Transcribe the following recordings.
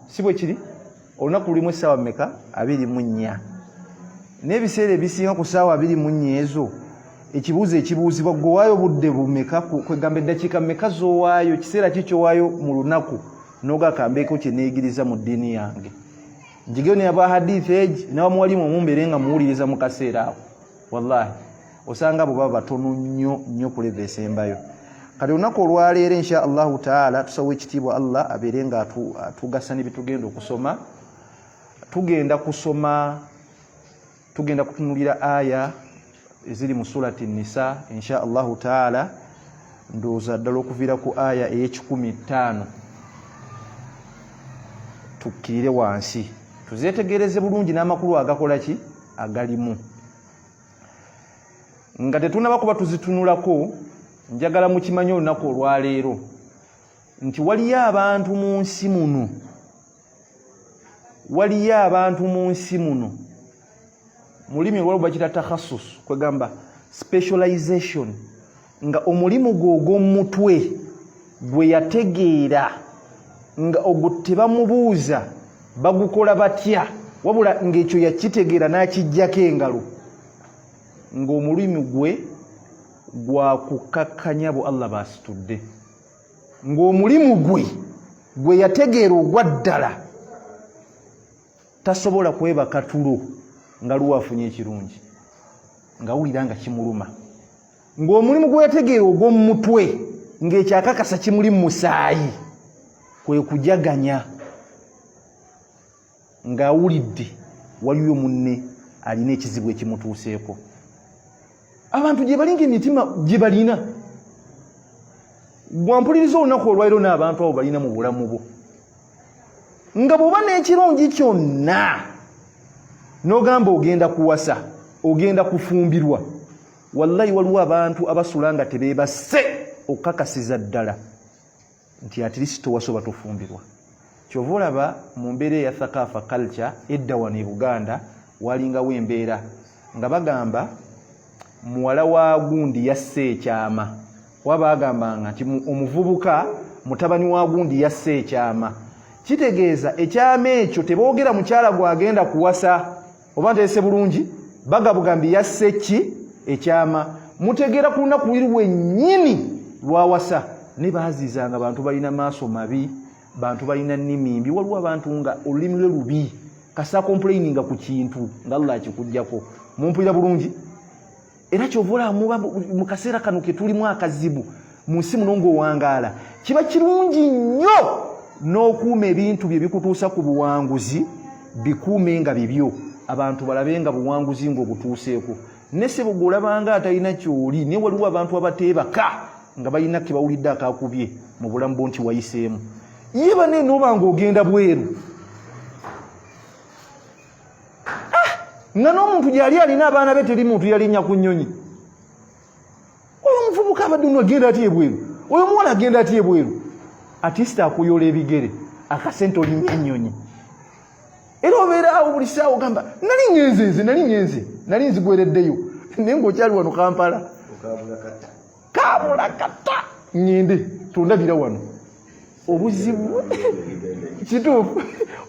Si bwe kiri? Olunaku lulimu essaawa mmeka? 24. N'ebiseera ebisinga ku ssaawa 24 ezo, ekibuuzo ekibuuzibwa, gwe owaayo budde bumeka, kwegamba eddakiika mmeka z'owaayo, kiseera ki ky'owaayo mu lunaku n'ogakambeeko kye neeyigiriza mu ddiini yange, njigeyo ne aba hadithi egi nabamuwalimu omumbeere nga muwuliriza mu kaseera ako? Wallahi osanga abo baba batono nnyo nnyo ku leva esembayo. Kati olunaku olwaleero, insha Allahu taala, tusawo ekitiibwa Allah abeere nga atugasa ne bitugenda okusoma. Tugenda kusoma, tugenda kutunulira aya eziri mu surati Nisa, insha Allahu taala. Ndowooza ddala okuviira ku aya ey'ekikumi ttaano tukkirire wansi, tuzeetegereze bulungi n'amakulu agakola ki agalimu. Nga tetunaba kuba tuzitunulako, njagala mukimanye olunaku olwaleero nti waliyo abantu mu nsi muno, waliyo abantu mu nsi muno, mulimi olwalo bakita takhasus, kwegamba specialization, nga omulimu gwe ogw'omutwe gwe yategeera nga ogwo tebamubuuza bagukola batya, wabula ng'ekyo yakitegeera n'akijjako engalo, ng'omulimu gwe gwakukakkanya bu Allah basitudde, ng'omulimu gwe gwe yategeera ogwa ddala tasobola kwebaka tulo nga luwafunye ekirungi, ng'awulira nga kimuluma, ng'omulimu gwe yategeera ogw'omu mutwe ng'ekyakakasa kimuli mu musaayi kwe kujaganya ng'awulidde waliyo munne alina ekizibu ekimutuuseeko. Abantu gye bali ng'emitima gye balina gwampuliriza olunaku olwaliro n'abantu abo balina mu bulamu bwo, nga bw'oba n'ekirungi kyonna n'ogamba ogenda kuwasa, ogenda kufumbirwa, wallahi waliwo abantu abasula nga tebeebase okukakasiza ddala nti at least towasa oba tofumbirwa. Kyova olaba mu mbeera eya thakafa, culture edda wano e Buganda, walingawo embeera nga bagamba muwala wa gundi yasse ekyama, oba bagambanga nti omuvubuka mutabani wa gundi yasse ekyama. Kitegeeza ekyama ekyo teboogera mukyala gwagenda kuwasa oba nteese bulungi, bagabugambi yasse ki ekyama. Mutegeera ku lunaku lwiri lwennyini lwawasa. Ne baazizanga bantu balina maaso mabi, bantu balina nnimi mbi. Waliwo abantu nga olulimi lwe lubi, kasa complaininga ku kintu nga Allah akikugjako. Mumpulira bulungi? Era kyova olaba muba mu kaseera kano ke tulimu akazibu mu nsi muno ng'owangaala, kiba kirungi nnyo n'okuuma ebintu bye bikutuusa ku buwanguzi, bikuume nga bibyo, abantu balabe nga buwanguzi ng'obutuuseeko. Ne sebo gw'olabanga atalina kyoli, naye waliwo abantu abateebaka nga balina ke bawulidde akakubye mu bulamu bwo nti wayiseemu ye bane noba ng'ogenda bweru nga n'omuntu gyali alina abaana be, teri muntu yalinnya ku nnyonyi. Oyo omuvubuka abadde ono agenda atya ebweru? Oyo omuwala agenda atya ebweru? Atista akuyola ebigere akasente olinnya ennyonyi, era obeera awo buli saawa ogamba nali ngenze, nze nali ngenze, nali nzigwereddeyo, naye ng'okyali wano Kampala. Kabula kata ngende tondabira wano. Obuzibu kituufu,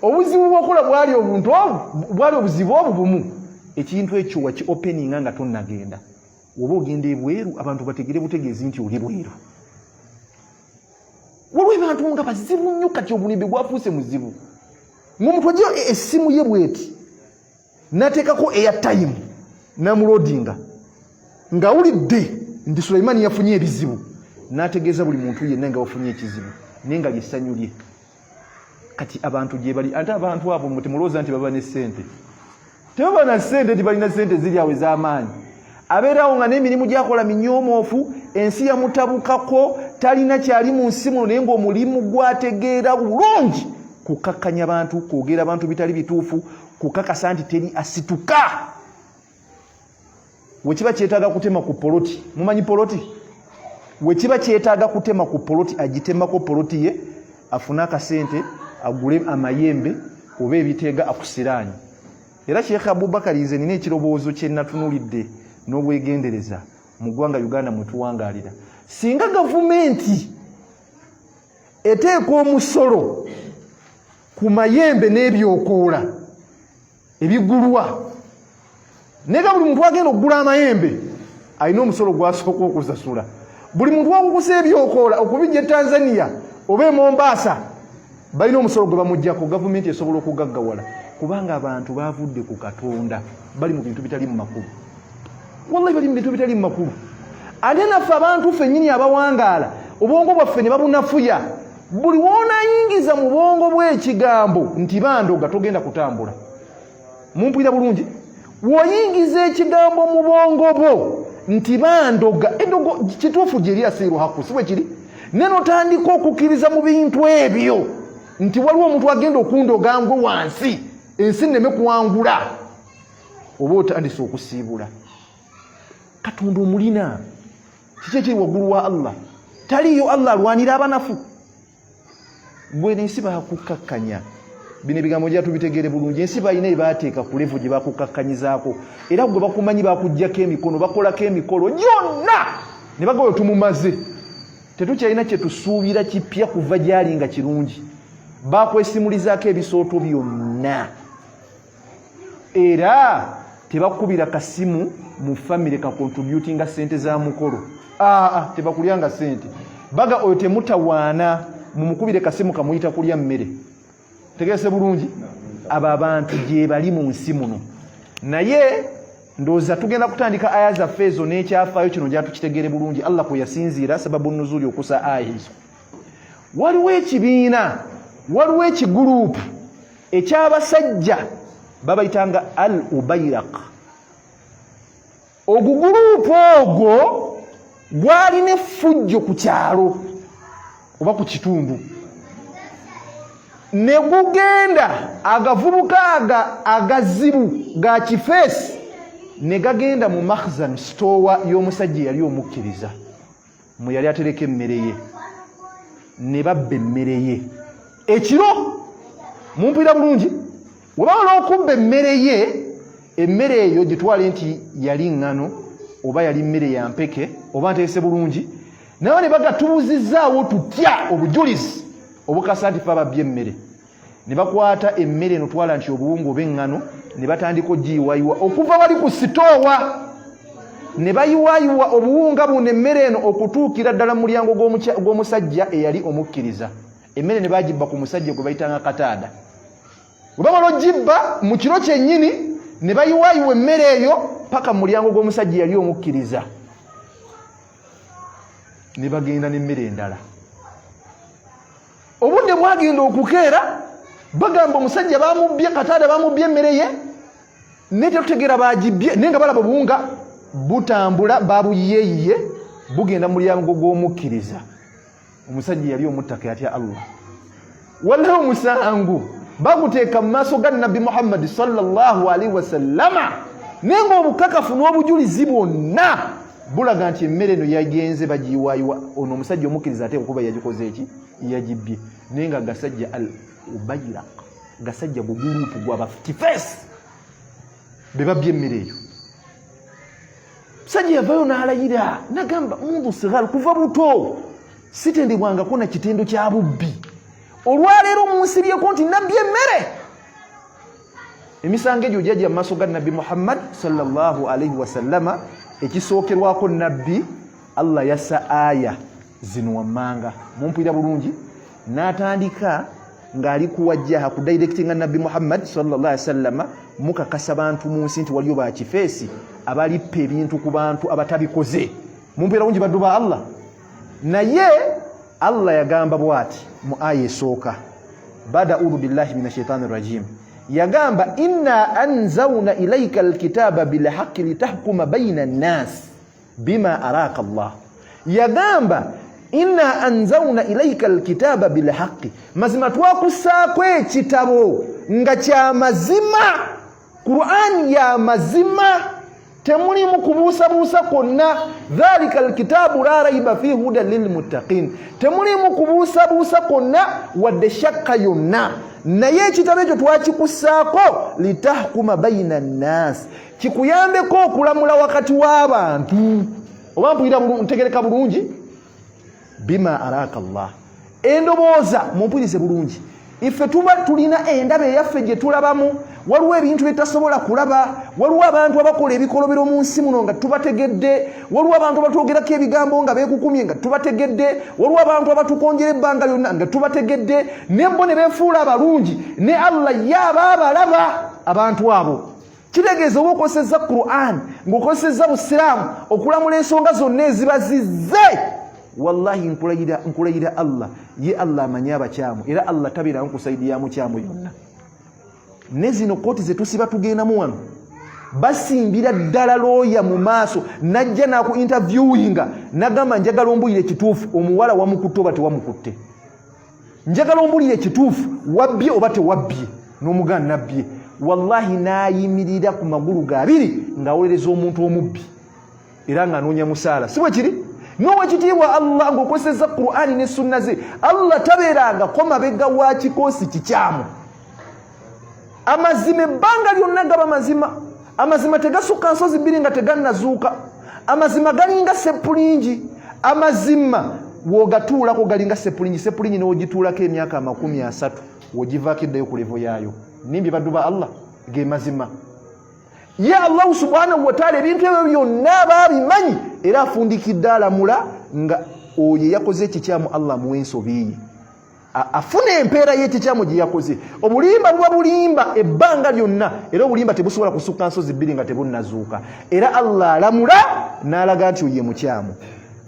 obuzibu bwokola bwali obuntu obu bwali obuzibu obu bumu. Ekintu ekyo waki openinga nga tonnagenda. Oba ogenda ebweru, abantu bategere butegeezi nti oli bweru. Waliwo abantu nga bazibu nnyo. Kati obulimbi gwafuuse muzibu, ngaomuntu ajja essimu ye bweti nateekako airtime namulodinga, ng'awulidde nti Sulaimaani yafunye ebizibu, n'ategeeza buli muntu yenna nga wafunye ekizibu, naye nga lyessanyu lye. Kati abantu gye bali, ate abantu abo mwe temulowooza nti baba ne ssente. Tebaba na ssente nti balina ssente ziri awo ez'amaanyi. Abeerawo nga n'emirimu gyakola minyoomoofu, ensi yamutabukako, talina kyali mu nsi muno, naye ng'omulimu gwategeera bulungi kukakkanya bantu, kwogera bantu bitali bituufu, kukakasa nti teri asituka. Wekiba kyetaaga kutema ku poloti, mumanyi poloti, wekiba kyetaaga kutema ku poloti, agitemako poloti ye afune akasente agule amayembe oba ebiteega akusiraanyi. Era Sheekh Abubakari, nze nina ekirowoozo kye natunulidde n'obwegendereza mu ggwanga Uganda mwe tuwangaalira. Singa gavumenti eteeka omusolo Ku mayembe n'ebyokoola ebigulwa, naye ga buli muntu agenda okugula amayembe alina omusolo gwasooka okusasula. Buli muntu wakukusa ebyokoola okubijja e Tanzania oba e Mombasa balina omusolo gwe bamugjako. Gavumenti esobola okugaggawala kubanga abantu bavudde ku Katonda, bali mu bintu bitali mu makulu. Wallahi, bali mu bintu bitali mu makulu. Ate naffe abantu ffennyini abawangaala, obwongo bwaffe ne babunafuya. Buli woonayingiza mu bwongo bw'ekigambo nti bandoga, togenda kutambula. Mumpulira bulungi? Woyingiza ekigambo mu bwongo bwo nti bandoga, endogo kituufu gyeri, asiiru haku, si bwe kiri? Ne notandika okukkiriza mu bintu ebyo nti waliwo omuntu agenda okundoga ngwe wansi, ensi nneme kuwangula, oba otandise okusiibula. Katonda omulina kiki ekiri waggulu wa Allah? Taliiyo. Allah alwanira abanafu. Gwe ensi bakukkakkanya. Bino ebigambo nja tubitegere bulungi. Ensi balina ebateeka ku level gye bakukkakkanyizaako, era gwe bakumanyi, bakugjako emikono, bakolako emikolo gyonna ne bagawe, tumumaze, tetukyalina kyetusuubira kipya kuva gyali nga kirungi. Bakwesimulizaako ebisooto byonna, era tebakubira kasimu mu famire kacontributinga sente za mukolo. Aa, tebakulyanga sente. Baga oyo temutawaana, mumukubire kasimu kamuyita kulya mmere. Tegeese bulungi, abo abantu gyebali mu nsi muno. Naye ndowooza tugenda kutandika aya zaffe ezo n'ekyafaayo kino gyatukitegeere bulungi, Allah kwe yasinziira sababu nuzuli okusa aya ezo. Waliwo ekibiina, waliwo ekiguluupu ekyabasajja babayitanga Al Ubairaq. Oguguluupu ogwo gwalina effujjo ku kyalo oba ku kitundu, ne gugenda agavubuka aga agazibu ga kifeesi, ne gagenda mu makhzan, sitoowa y'omusajja eyali omukkiriza mwe yali atereka emmere ye, ne babba emmere ye ekiro. Mumpulira bulungi? Webamala okubba emmere ye, emmere eyo gitwale nti yali ŋŋano oba yali mmere ya mpeke oba nteese bulungi, naye ne bagatubuzizaawo tutya obujulizi obukasa nti fe ababbye emmere? Ne bakwata emmere eno, twala nti obuwunga oba eŋŋano, ne batandika ogiyiwayiwa okuva wali ku sitoowa, ne bayiwayiwa obuwunga buno, emmere eno, okutuukira ddala mu mulyango gw'omusajja eyali omukkiriza. Emmere ne bagibba ku musajja gwe bayitanga Kataada. Bwe bamala ogibba mu kiro kyennyini, ne bayiwayiwa emmere eyo paka mu mulyango gw'omusajja eyali omukkiriza, ne bagenda n'emmere endala. Obudde bwagenda okukeera, bagamba omusajja bamubbye, Kataada bamubbye emmere ye, naye tetutegeera bagibbye, naye nga balaba obuwunga butambula, babuyiyeyiye bugenda mu mulyango gw'omukkiriza. Omusajja yali omuttaka, yatya Allah. Wallahi, omusango baguteeka mu maaso ga Nabbi Muhammadi sallallahu alaihi wasallama, naye nga obukakafu n'obujulizi bwonna bulaga nti emmere eno yagenze bagiyiwayiwa, ono omusajja omukkiriza ate okuba yagikoze eki, yagibbye. Naye nga gasajja Al Ubairaq, gasajja guguluupu gwabatifeesi be babbye emmere eyo. Musajja yavayo n'alayira nagamba, mundu sigal, kuva buto sitendebwangako na kitendo kya bubbi, olwaleero munsibyeko nti nabbye emmere. Emisango egyo gyajja mu maaso ga Nabbi Muhammad sallallahu alaihi wasallama. Ekisookerwako, Nabbi, Allah yassa aya zino wammanga. Mumpulira bulungi? N'atandika ng'ali kuwajjaha kudirectinga Nabbi Muhammad sallallahu alaihi wasallama, mukakasa bantu mu nsi nti waliyo bakifeesi abalippa ebintu ku bantu abatabikoze. Mumpulira bulungi, baddu ba Allah? Naye Allah yagamba bwati mu aya esooka, bada audhu billahi min ashaitani rajim, yagamba, inna anzauna ilaika alkitaba bilhaqi litahkuma baina nnas bima araka Allah. Yagamba, inna anzauna ilaika alkitaba bilhaqi, mazima twakusaako ekitabo nga kyamazima. Qur'ani ya mazima, temulimu kubuusabuusa kwonna. Dhalika alkitaabu la raiba fi huda lilmuttaqin, temulimu kubuusabuusa kwonna wadde shakka yonna. Naye ekitabo ekyo twakikusaako litahkuma baina nnaasi, kikuyambeko okulamula wakati w'abantu. Oba mpulira, ntegereka bulungi? Bima araka Allah. Endowooza, mumpulirize bulungi. Ife tuba tulina endaba eyaffe gye tulabamu. Waliwo ebintu bye tutasobola kulaba. Waliwo abantu abakola ebikolobero mu nsi muno nga tubategedde. Waliwo abantu abatwogerako ebigambo nga beekukumye nga tubategedde. Waliwo abantu abatukonjera ebbanga lyonna nga tubategedde, ne bo ne beefuula abalungi, ne Allah ye aba abalaba abantu abo. Kitegeeza oba okozesezza Quran ng'okozesezza Busiraamu okulamula ensonga zonna eziba zizze, wallahi nkulayira, nkulayira Allah, ye Allah amanyi abakyamu, era Allah tabeeramu ku saidi ya mukyamu yonna. Ne zino kooti zetusiba tugendamu wano, basimbira ddala looya mu maaso najja naku interviewinga nagamba, njagala ombulire ekituufu, omuwala wamukutte oba tewamukutte? Njagala ombulire ekituufu, wabbye oba tewabbye? N'omugaana nabbye. Wallahi n'ayimirira ku magulu gabiri ng'awolereza omuntu omubbi era ng'anoonya musaala. Si bwe kiri? N'owekitiibwa Allah, ng'okozesezza Qur'ani ne sunna ze, Allah tabeerangako mabega wa kikoosi kikyamu. Amazima ebbanga lyonna gaba mazima. Amazima tegasukka nsozi bbiri nga tegannazuuka. Amazima galinga seppulingi. Amazima wogatuulako galinga seppulingi. Seppulingi newogituulako emyaka 30, wogivaako eddayo ku levo yaayo. Nimbye, baddu ba Allah? Ge mazima. Ye Allahu subhanahu wataala ebintu ebyo byonna aba abimanyi, era afundikidde alamula nga oyo eyakoze ekikyamu Allah amuwa ensobi ye, afuna empeera y'ekikyamu gye yakoze. Obulimba buba bulimba ebbanga lyonna, era obulimba tebusobola kusukka nsozi bbiri nga tebunnazuuka, era Allah alamula n'alaga nti oye mukyamu.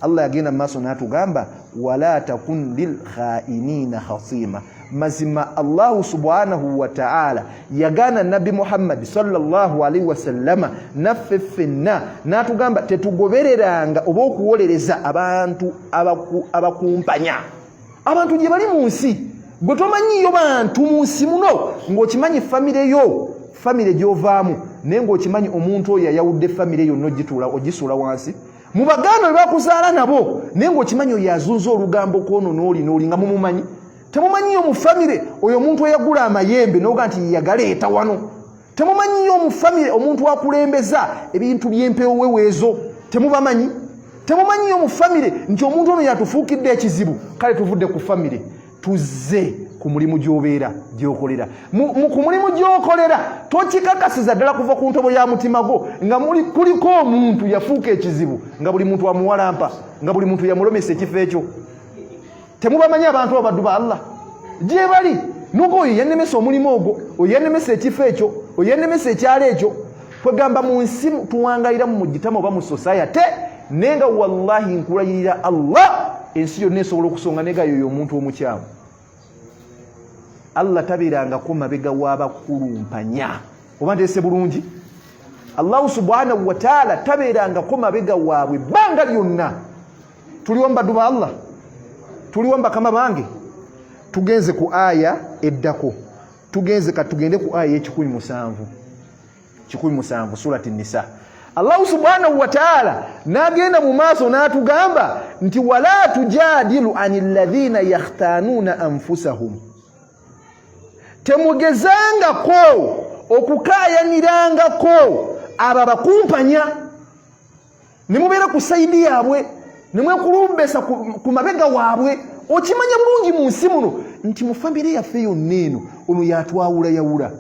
Allah yagenda mu maaso n'atugamba, wala takun lil khainina khasima. Mazima Allahu subhanahu wataala yagaana Nabbi Muhammadi sallallahu alaihi wasallama naffe ffenna n'atugamba tetugobereranga oba okuwolereza abantu abakumpanya. Abantu gye bali mu nsi, gwe tomanyiyo bantu mu nsi muno, ng'okimanyi famire yo, famire gy'ovaamu, naye ng'okimanyi omuntu oyo yayawudde famire yonna ogituula ogisuula wansi mu baganda bwe bakuzaala nabo, naye ng'okimanyi oyo azunza olugambo kwono n'oli n'oli nga mumumanyi. Temumanyiyo mu famire oyo omuntu eyagula amayembe n'oga nti yagaleeta wano? Temumanyiyo mu famire omuntu akulembeza ebintu by'empewoweweezo? Temubamanyi? Temumanyiyo mu famire nti omuntu ono yatufuukidde ekizibu? Kale tuvudde ku famire, tuzze ku mulimu gy'obeera, gy'okolera. Ku mulimu gy'okolera, tokikakasiza ddala kuva ku ntobo ya mutima gwo nga kuliko omuntu yafuuka ekizibu, nga buli muntu amuwalampa, nga buli muntu yamulomesa ekifo ekyo? Temubamanyi abantu abo, baddu ba Allah? Gye bali. Nuga oyo yannemesa omulimu ogwo, oyo yannemesa ekifo ekyo, oyo yannemesa ekyalo ekyo. Kwegamba mu nsi tuwangaliramu mu gitama oba mu society, naye nga wallahi nkulayirira Allah, ensi yonna esobola okusonga nega yoyo omuntu omukyamu. Allah tabeerangako mabega w'abakulumpanya. Oba nteese bulungi? Allahu subhanahu wataala tabeerangako mabega waabwe bbanga lyonna. Tuliwo mbaddu ba Allah? Tuliwo mbakama bange? Tugenze ku aya eddako. Tugenze, katugende ku aya y'107, 107, Surati Nisa. Allahu subhanahu wataala n'agenda mu maaso n'atugamba nti, wala tujadilu ani ladhina yakhtanuuna anfusahum. Temugezangako okukaayanirangako abo abakumpanya ne mubeera ku side yaabwe, ne mwekulumbesa ku mabega waabwe. Okimanya bulungi mu nsi muno nti mu famire yaffe yonna eno, ono yatwawulayawula.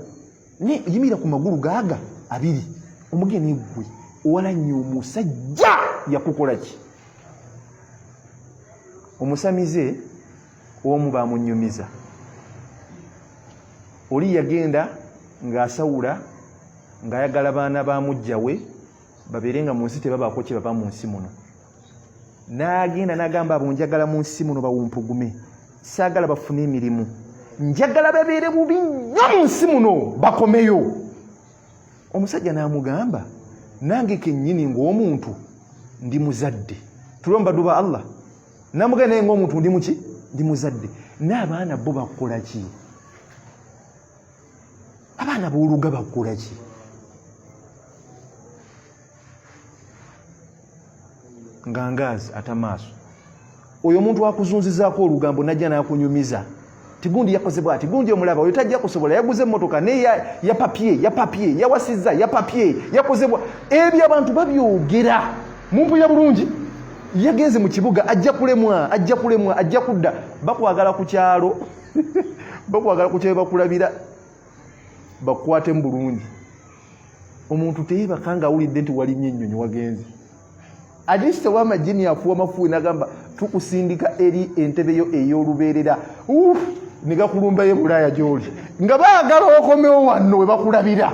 Ne yimira ku magulu gaaga abiri, omugeni gwe owalanye omusajja yakukola ki? Omusamize omu bamunyumiza, oli yagenda ng'asawula ng'ayagala baana ba mujja we babeere nga mu nsi tebabaako kye baba mu nsi muno. N'agenda n'agamba, abo njagala mu nsi muno bawumpugume, saagala bafune emirimu, njagala babeere bubi nnyo mu nsi muno bakomeyo. Omusajja n'amugamba, nange kennyini ng'omuntu ndi muzadde. Tuli mubaddu ba Allah. Namugamba, naye ng'omuntu ndi muki? Ndi muzadde. N'abaana bo bakola ki? Abaana b'oluga bakola ki? Nga ngaazi atamaaso oyo omuntu akuzunzizaako olugambo najja n'akunyumiza ti gundi yakoze bwati, gundi omulaba oyo tajja kusobola, yaguze emmotoka naye yapapye, yapapye, yawasizza, yapapye, yakoze bwa. Ebyo abantu babyogera. Mumpulira bulungi? Yagenze mu kibuga, ajja kulemwa, ajja kulemwa, ajja kudda. Bakwagala ku kyalo. Bakwagala ku kyabe bakulabira bakukwatemu bulungi. Omuntu teyebaka nga awulidde nti walinnya ennyonyi wagenze. At least oba amajini afuwa mafuwe nagamba tukusindika eri entebe yo ey'olubeerera, ne gakulumbayo ebulaaya gy'oli nga baagala okomewo wanno we bakulabira.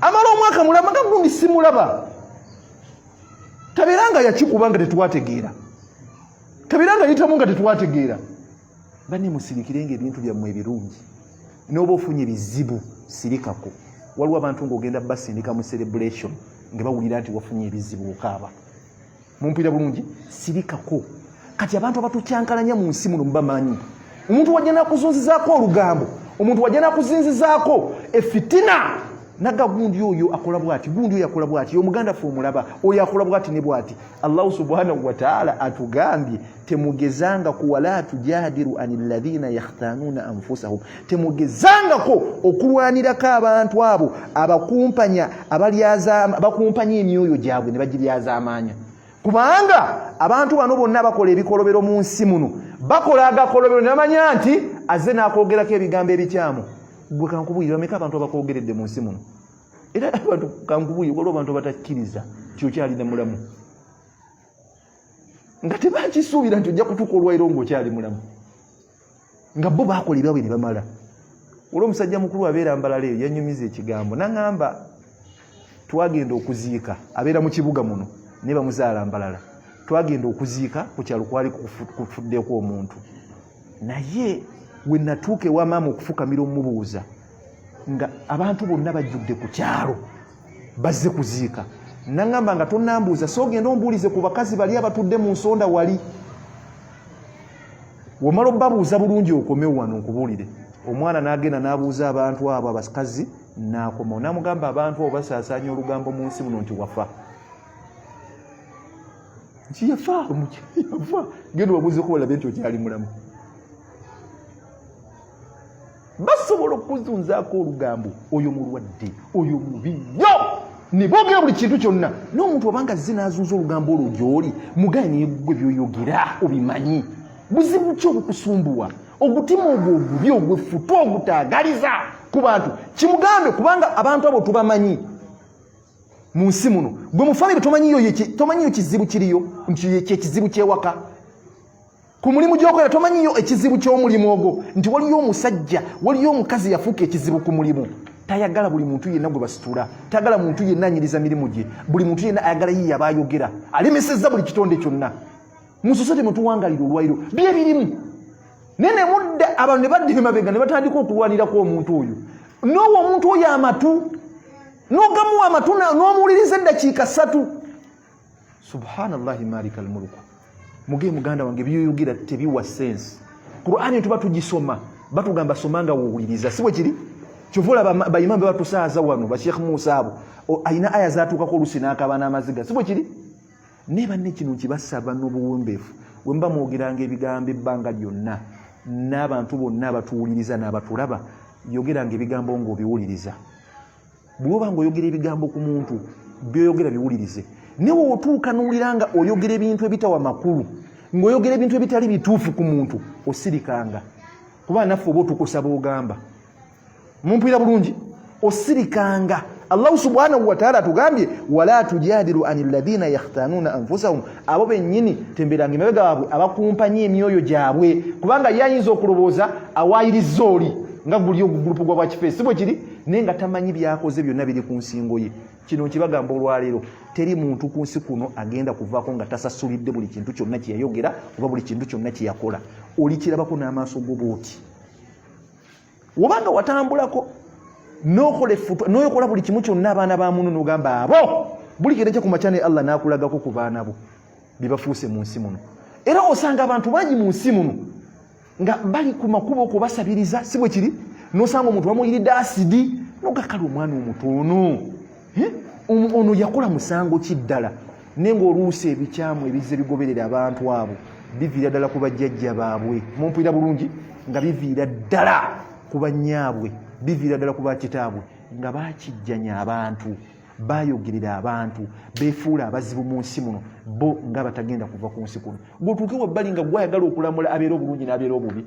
Amala omwaka mulamba nga gundi simulaba, tabeera nga yakikuba nga tetwategeera, tabeera nga yitamu nga tetwategeera. Banne, musirikirenga ebintu byammwe ebirungi. N'oba ofunye bizibu, sirikako. Waliwo abantu ng'ogenda basindika mu celebration nga bawulira nti wafunye ebizibu, okaaba. Mumpulira bulungi? Sirikako. Kati abantu abatukyankalanya mu nsi muno mubamanyi. Omuntu wajja nakuzunzizaako olugambo, omuntu wajja nakuzinzizaako efitina, naga gundi oyo akola bwati, gundi oyo akola bwati, omuganda ffe omulaba oyo akola bwati ne bwati. Allahu subhanahu wataala atugambye temugezangako, wala tujadiru ani ladhina yakhtanuna anfusahum, temugezangako okulwanirako abantu abo abakumpanya, abakumpanya emyoyo gyabwe ne bagiryazaamaanya. Kubanga abantu bano bonna bakola ebikolobero mu nsi muno, bakola agakolobero ne bamanya nti azze n'akwogerako ebigambo ebikyamu. Gwe kankubuulire, bameka abantu abakwogeredde mu nsi muno? Era abantu kankubuulire, waliwo abantu abatakkiriza nti okyalina mulamu, nga tebakisuubira nti ojja kutuuka olwaliro ng'okyali mulamu, nga bo bakola ebyabwe ne bamala. Olwo omusajja mukulu abeera mbalala eyo yanyumiza ekigambo naŋŋamba, twagenda okuziika, abeera mu kibuga muno naye bamuzaala mbalala. Twagenda okuziika ku kyalo, kwali kufuddeko omuntu, naye we natuuka ewa maama okufukamira omubuuza, nga abantu bonna bajjudde ku kyalo bazze kuziika. Naŋŋamba nga tonambuuza, so ogenda ombuulize ku bakazi bali abatudde mu nsonda wali, womala obabuuza bulungi okomewo wano nkubuulire. Omwana n'agenda n'abuuza abantu abo abakazi, n'akomawo n'amugamba, abantu abo basaasaanya olugambo mu nsi muno nti wafa, nti yafa, yafa, genda obabuuzeko balabe nti okyali mulamu. Basobola okukuzunzaako olugambo, oyo mulwadde, oyo mubi nnyo, ne boogera buli kintu kyonna. N'omuntu obanga azze n'azunza olugambo olwo gy'oli, mugaye, naye gwe byoyogera obimanyi? Buzibu ki obukusumbuwa? Ogutima ogwo ogubi, ogweffutu, ogutaagaliza ku bantu, kimugambe, kubanga abantu abo tubamanyi mu nsi muno. Gwe mu famire tomanyiyo kizibu kiriyo nti kyekizibu kyewaka, ku mulimu gyokola tomanyiyo ekizibu ky'omulimu ogwo, nti waliyo omusajja, waliyo omukazi yafuuka ekizibu ku mulimu, tayagala buli muntu yenna gwe basitula, tayagala muntu yenna anyiriza mirimu gye, buli muntu yenna ayagala yiye aba ayogera, alemesezza buli kitonde kyonna mu society mwetuwangalira olwaliro. Byebirimu naye ne mudda abantu ne badda emabega ne batandika okulwanirako omuntu oyo. N'owa omuntu oyo amatu, n'ogamuwa amatu, n'omuwuliriza eddakiika 3, subhanallahi malika almuluku. Muge muganda wange, byoyogera tebiwa sense. Qur'ani tuba tugisoma, batugamba soma nga wowuliriza, si bwe kiri? Kyova olaba baimamu bebatusaaza wano, basheikh Musa abo, alina aya zatuukako olusi n'akaba n'amaziga, si bwe kiri? Naye banne, kino nkibasaba n'obuwombeefu, bwe muba mwogeranga ebigambo ebbanga lyonna n'abantu bonna abatuwuliriza n'abatulaba, yogeranga ebigambo ng'obiwuliriza. Bw'oba ng'oyogera ebigambo ku muntu, byoyogera biwulirize. Naye wotuuka n'owulira nga oyogera ebintu ebitawa makulu, ng'oyogera ebintu ebitali bituufu ku muntu, osirikanga, kuba naffe oba otukosa bw'ogamba. Mumpulira bulungi? Osirikanga. Allahu subhanahu wataala atugambye, wala tujadilu ani ladhina yakhtanuna anfusahum, abo bennyini temberanga emabega waabwe abakumpanya emyoyo gyabwe, kubanga ye ayinza okulowooza awaayiriza oli nga guli ogugulupu gwa bwakifeesi, si bwe kiri? Naye nga tamanyi byakoze byonna biri ku nsingo ye. Kino nkibagamba olwaleero, teri muntu ku nsi kuno agenda kuvaako nga tasasulidde buli kintu kyonna kye yayogera oba buli kintu kyonna kye yakola. Olikirabako n'amaaso go bwoti. Wobanga watambulako nokola effutu noyokola buli kimu kyonna, abaana ba muno nogamba abo buli kiro kyakumakya, ne Allah n'akulagako ku baana bo byebafuuse mu nsi muno. Era osanga abantu bangi mu nsi muno nga bali ku makubo okubasabiriza, si bwe kiri? Nosanga omuntu bamuyiridde asidi, nogakala omwana omutono, ono yakola musango ki ddala? Naye ngaoluusi ebikyamu ebizze bigoberera abantu abo biviira ddala ku bajjajja baabwe. Mumpulira bulungi? Nga biviira ddala ku bannyaabwe, biviira ddala ku bakitaabwe, nga bakijjanya abantu, bayogerera abantu, befuula abazibu mu nsi muno, bo nga batagenda kuva ku nsi kuno. Gweotuuke wabbali nga gwayagala okulamula abeera obulungi n'abeera obubi.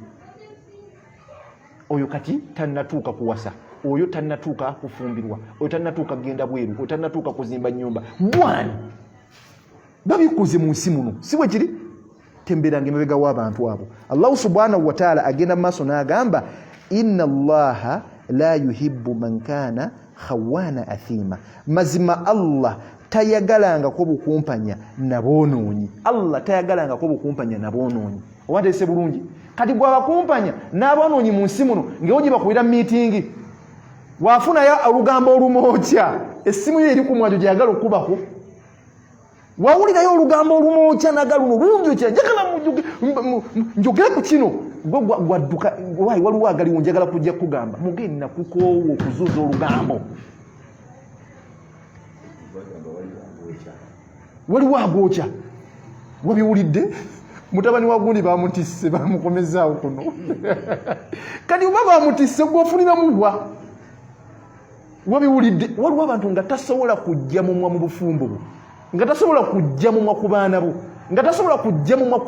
Oyo kati tannatuuka kuwasa, oyo tannatuuka kufumbirwa, oyo tannatuuka kugenda bweru, oyo tannatuuka kuzimba nyumba. Gwani babikuze mu nsi muno, si bwe kiri? Temberanga emabega w'abantu abo. Allahu subhanahu wataala agenda mu maaso n'agamba, inna allaha la yuhibbu man kana khawana athima. Mazima Allah tayagalangako bukumpanya naboonoonyi. Allah tayagalangako bukumpanya naboonoonyi. Oba nteese bulungi? Kati gwe abakumpanya n'aboonoonyi mu nsi muno ngewo gye bakubira miitingi, wafunayo olugambo olumwokya, essimu yo eri ku mwanjo gyeyagala okukubako, wawulirayo olugambo olumwokya naga luno lunjokya, njagala njogere ku kino, gwe gwadduka wayi waliwo agaliwo njagala kujja kugamba mugenda kukoowa okuzuuza olugambo. Waliwo agwokya, wabiwulidde, mutabani wa gundi bamutisse, bamukomezaawo kuno. Kati oba bamutisse gwofuniramu wa? Wabiwulidde, waliwo abantu nga tasobola kujja mumwa mu bufumbo bwo, nga tasobola kujja mumwa ku baana bo, nga tasobola kujja mumwa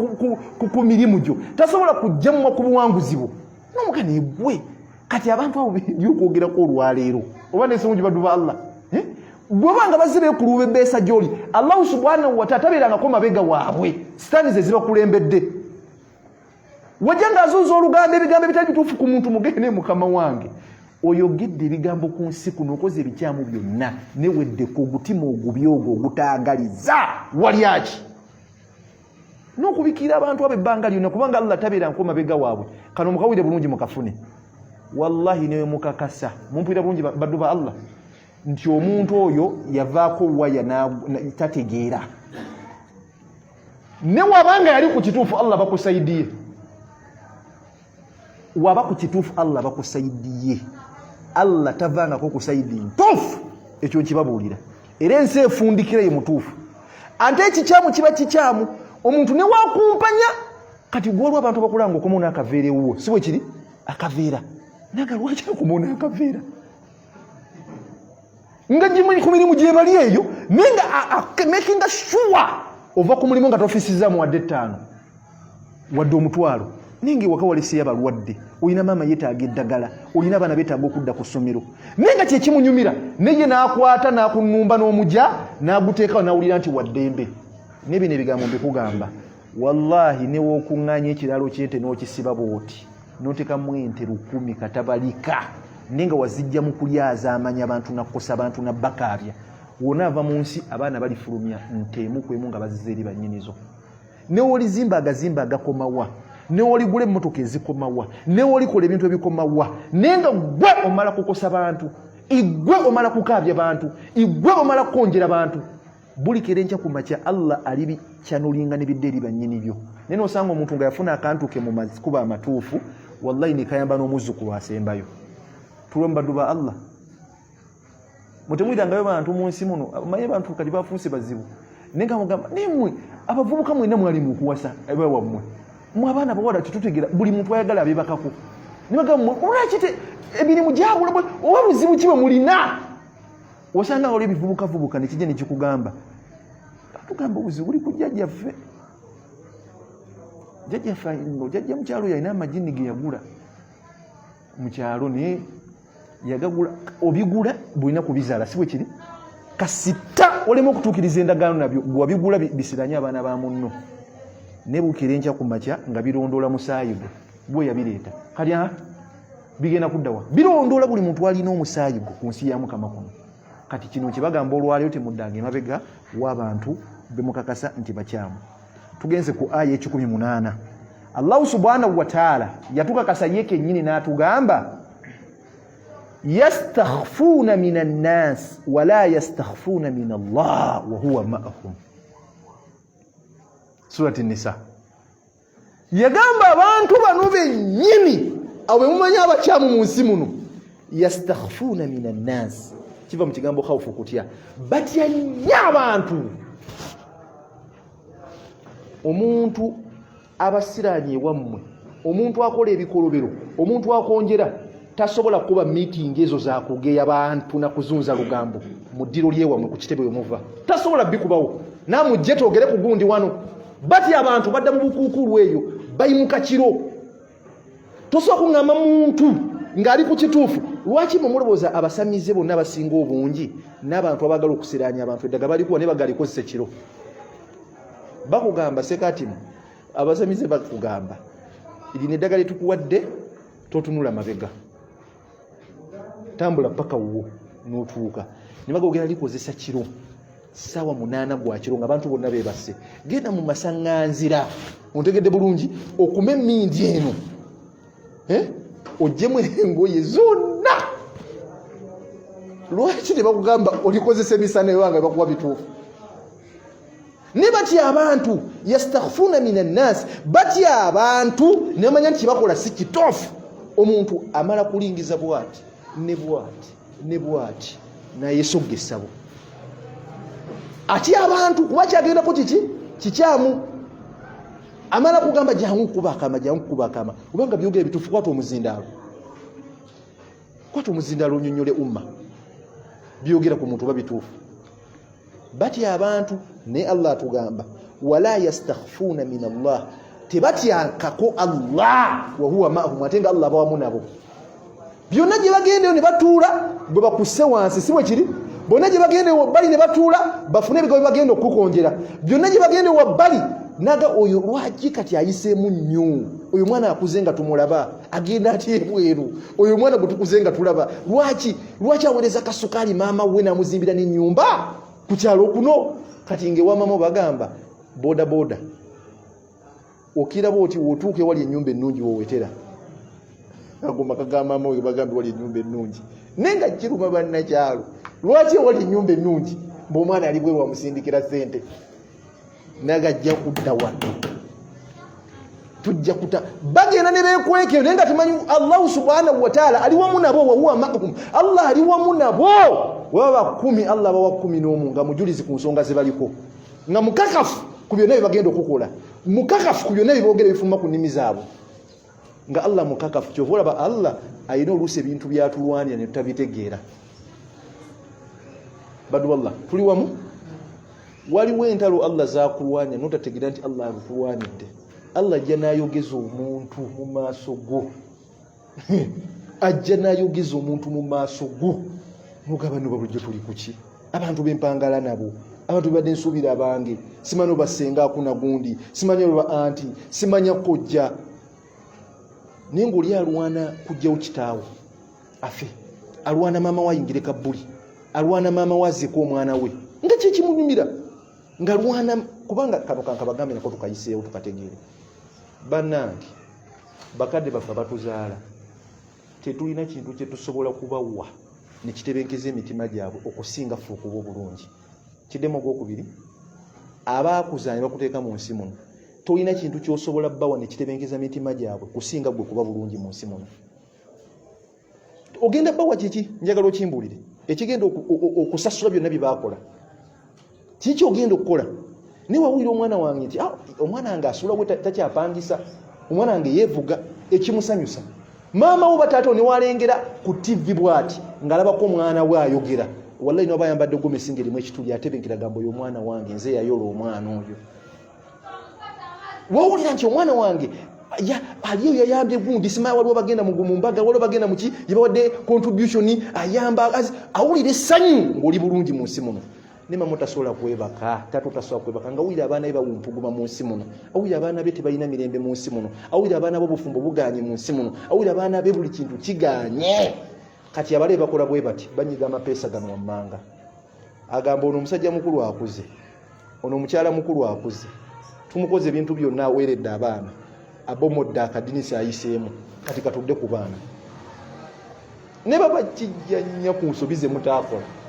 ku mirimu gyo, tasobola kujja mumwa ku buwanguzi bwo, nomugana egwe. Kati abantu abo byokwogerako olwaleero oba nesongi baddu ba Allah, eh? Bweba nga bazze bekuluba ebbeesa gyoli, Allahu subhanahu wataala tabeerangako mabega waabwe, sitaani ze zibakulembedde. Wajja ng'azuuza olugambo, ebigambo ebitali bituufu ku muntu, mugende mukama wange oyogedde ebigambo ku nsi kuno, okoze ebikyamu byonna, neweddeko ogutima ogubi ogwo ogutaagaliza walyaki n'okubikira abantu abo ebbanga lyonna, kubanga Allah tabeera nko mabega waabwe. Kano mukawulire bulungi, mukafune wallahi newe mukakasa, mumpulira bulungi baddu ba Allah, nti omuntu oyo yavaako waya tategeera, ne wabanga yali ku kituufu, Allah bakusaidiye. Waba ku kituufu, Allah bakusaidiye. Allah tavangako ku saidi ntuufu, ekyo nkibabuulira, era ensi efundikira ye mutuufu. Ate ekikyamu kiba kikyamu, omuntu newakumpanya. Kati gwolwa abantu bakulanga okomawo n'akaveera ewuwo, si bwe kiri? Akaveera naga lwaki akomawo n'akaveera nga gimanyi ku mirimu gyebali eyo, naye nga makinga sure ova ku mulimu nga tofisizaamu wadde 5 wadde 1000, naye nga ewaka waleseyo abalwadde, olina maama yeetaaga eddagala, olina abaana beetaaga okudda ku ssomero, naye nga kyekimunyumira naye n'akwata n'akunumba n'omuja n'aguteekawo n'awulira nti waddembe. Naye bino ebigambo mbikugamba wallahi, newokuŋŋaanya ekiralo ky'ente n'okisiba bw'oti notekamu ente 1000 katabalika, naye nga wazijja mu kulyaza amanya abantu nakukosa abantu nabbakaabya, wona ava mu nsi abaana balifulumya nte emu ku emu nga baziza eri bannyinizo. Newolizimba agazimba agakomawa, newoligula emmotoka ezikomawa, newolikola ebintu ebikomawa, naye nga gwe omala kukosa bantu, igwe omala kukaabya bantu, igwe omala kukonjera bantu, bulikera enkya ku makya Allah alibikyanulinga nebidda eri bannyini byo. Naye nosanga omuntu nga yafuna akantu ke mu makubo amatuufu, wallahi nekayamba n'omuzzukulu asembayo. Tulwe mubaddu ba Allah, mutemuyirangayo bantu mu nsi muno. Maye bantu kati bafuuse bazibu, naye nga mugamba nemwe abavubuka mwenna mwali mukuwasa ebawammwe, mwe abaana bawala tetutegera, buli muntu ayagala abebakako, nebagamba lwaki emirimu gyabula, oba buzibu ki bwe mulina? Osanga waliwo ebivubukavubuka nekijja nekikugamba, batugamba obuzibu buli ku jjajjaffe, jjajjaffe, jjajja mukyalo oyo alina amajini ge yagula mu kyalo, naye yagagula obigula bulina kubizaala, si bwe kiri? Kasita olema okutuukiriza endagaano nabyo, gwewabigula bisiranye abaana ba munno, nebuukira enkya ku makya nga birondoola musaayi gwe gwe yabireeta. Kati bigenda kuddawa? Birondoola buli muntu alina omusaayi gwo ku nsi ya mukama kuno. Kati kino kyebagamba olwaleero, temuddanga emabega w'abantu bemukakasa nti bakyamu. Tugenze ku aya 108. Allahu subhanahu wataala yatukakasa ye kennyini n'atugamba, yastakhfuuna min annas wala yastakhfuuna min Allah wahuwa maahum. Surati Nisa yagamba abantu bano bennyini abo bemumanyi abakyamu mu nsi muno, yastakhfuuna min annas, kiva mu kigambo khawufu, kutya, batya nnyo abantu. Omuntu abasiraanye ewammwe, omuntu akola ebikolobero, omuntu akonjera, tasobola kuba miitingi ezo zakugeya bantu nakuzunza lugambo mu ddiro lyewammwe ku kitebe wemuva, tasobola bikubawo namujje twogere ku gundi wano. Batya abantu, badda mu bukuukulu eyo, bayimuka kiro. Tosobola kuŋŋamba muntu. ng'ali ku kituufu. Lwaki mwe mulowooza abasamize bonna abasinga obungi n'abantu abaagala okusiraanya abantu eddaga balikuwa naye bagalikozesa ekiro? Bakugamba sekatimu, abasamize bakugamba lino eddagala lyetukuwadde, totunula mabega, tambula paka wuwo n'otuuka. Ne bagogera likozesa kiro, 8:00 gwa kiro, nga abantu bonna beebase. Genda mu masaŋŋanzira, ontegedde bulungi, okume emindi eno, eh? Oggyemu engoye zonna. Lwaki tebakugamba olikozesa emisana ewanga bakuwa bituufu? Ne batya abantu, yastakhfuna min annaasi, batya abantu nemanya nti kyebakola si kituufu. Omuntu amala kulingiza bwati ne bwati ne bwati nayesogga essabo, atya abantu kuba kyagendako kiki kikyamu. Amala kugamba jangu kuba akama, jangu kuba akama, kubanga byogera bituufu. Kwata omuzindaalo, kwata omuzindaalo onyonyole umma byogera ku muntu oba bituufu. Batya abantu, naye Allah atugamba wala yastakhfuuna min Allah, tebatyankako Allah, wahuwa maahum, ate nga Allah abawamu nabo. Byonna gye bagendeyo ne batuula bwe bakusse wansi, si bwe kiri? Bonna gye bagenda wabbali ne batuula bafune ebigambo bye bagenda okukukonjera. Byonna gye bagenda wabbali naga oyo lwaki kati ayiseemu nnyo? Oyo mwana akuze nga tumulaba agenda atya ebweru? Oyo omwana gwe tukuze nga tulaba, lwaki aweereza kasukaali maama we namuzimbira n'ennyumba ku kyalo kuno? Kati ngaewamama bagamba boda boda, okiraba oti wotuuka ewali ennyumba ennungi wowetera ago maka ga maama we, bagambye wali ennyumba ennungi, naye nga kiruma bannakyalo. Lwaki ewali ennyumba ennungi mbaomwana ali bweru wamusindikira sente nagajja kudda wano tujja kuta bagenda ne bekweka, naye nga temanyi Allahu subhanahu wataala ali wamu nabo. Wahuwa maahum, Allah ali wamu nabo. Webaba 10, Allah bawa 11 nga mujulizi ku nsonga ze baliko, nga mukakafu ku byonna bye bagenda okukola, mukakafu ku byonna byeboogera ebifuma ku nnimi zaabwe, nga Allah mukakafu. Kyova olaba Allah alina oluusi ebintu byatulwanira ne tutabitegeera. Badu wallah, tuli wamu. Waliwo entalo Allah zakulwanya notategeera nti Allah alukulwanidde. Allah ajja n'ayogeza omuntu mu maaso go, ajja n'ayogeza omuntu mu maaso go nogaba noba bulijjo tuli kuki? Abantu bempangala nabo, abantu bebadde nsuubira abange, simanyi oba senga akuna gundi, simanyi oba anti, simanya kojja, naye ngaoli alwana kujjawo kitaawo afe, alwana maama we ayingire kabbuli, alwana maama we azeeko omwana we, nga kyekimunyumira nga lwana. Kubanga kano kankabagambe nako tukayiseewo tukategeere. Bannange, bakadde baffe abatuzaala, tetulina kintu kyetusobola kubawa nekitebenkeza emitima gyabwe okusinga ffe okuba obulungi. Kiddemu ogwokubiri, abaakuzaala ne bakuteeka mu nsi muno, tolina kintu kyosobola bawa nekitebenkeza mitima gyabwe kusinga gwe kuba bulungi mu nsi muno. Ogenda bawa kiki? Njagala okimbuulire ekigenda okusasula byonna bye baakola. Kiki ogenda okukola? Naye wawulira omwana wange nti ah, omwana wange asula we, takyapangisa, omwana wange yeevuga, ekimusanyusa maama wo bataata newalengera ku TV bwati ng'alabako omwana we ayogera, wallahi noba ayambadde gomesi ngerimu ekituli, atebenkera gamba oyo omwana wange, nze yayola omwana oyo. Wawulira nti omwana wange aliyo yayambye gundi, simaya waliwo bagenda mu mbaga, waliwo bagenda muki, yebawadde contribution, ayamba, awulira essanyu ng'oli bulungi mu nsi muno. Ne mama tasobola kwebaka, taata tasobola kwebaka nga awulira abaana be bawumpuguma mu nsi muno, awulira abaana be tebalina mirembe mu nsi muno, awulira abaana be obufumbo buganye mu nsi muno, awulira abaana be buli kintu kiganye. Kati abale bakola bwe bati, banyiga amapeesa gano wammanga, agamba ono omusajja mukulu akuze, ono omukyala mukulu akuze, tumukoze ebintu byonna, aweeredde abaana, abomodde akadinisa ayiseemu, kati katudde ku baana ne baba kijja nnyo ku nsobi ze mutaakola.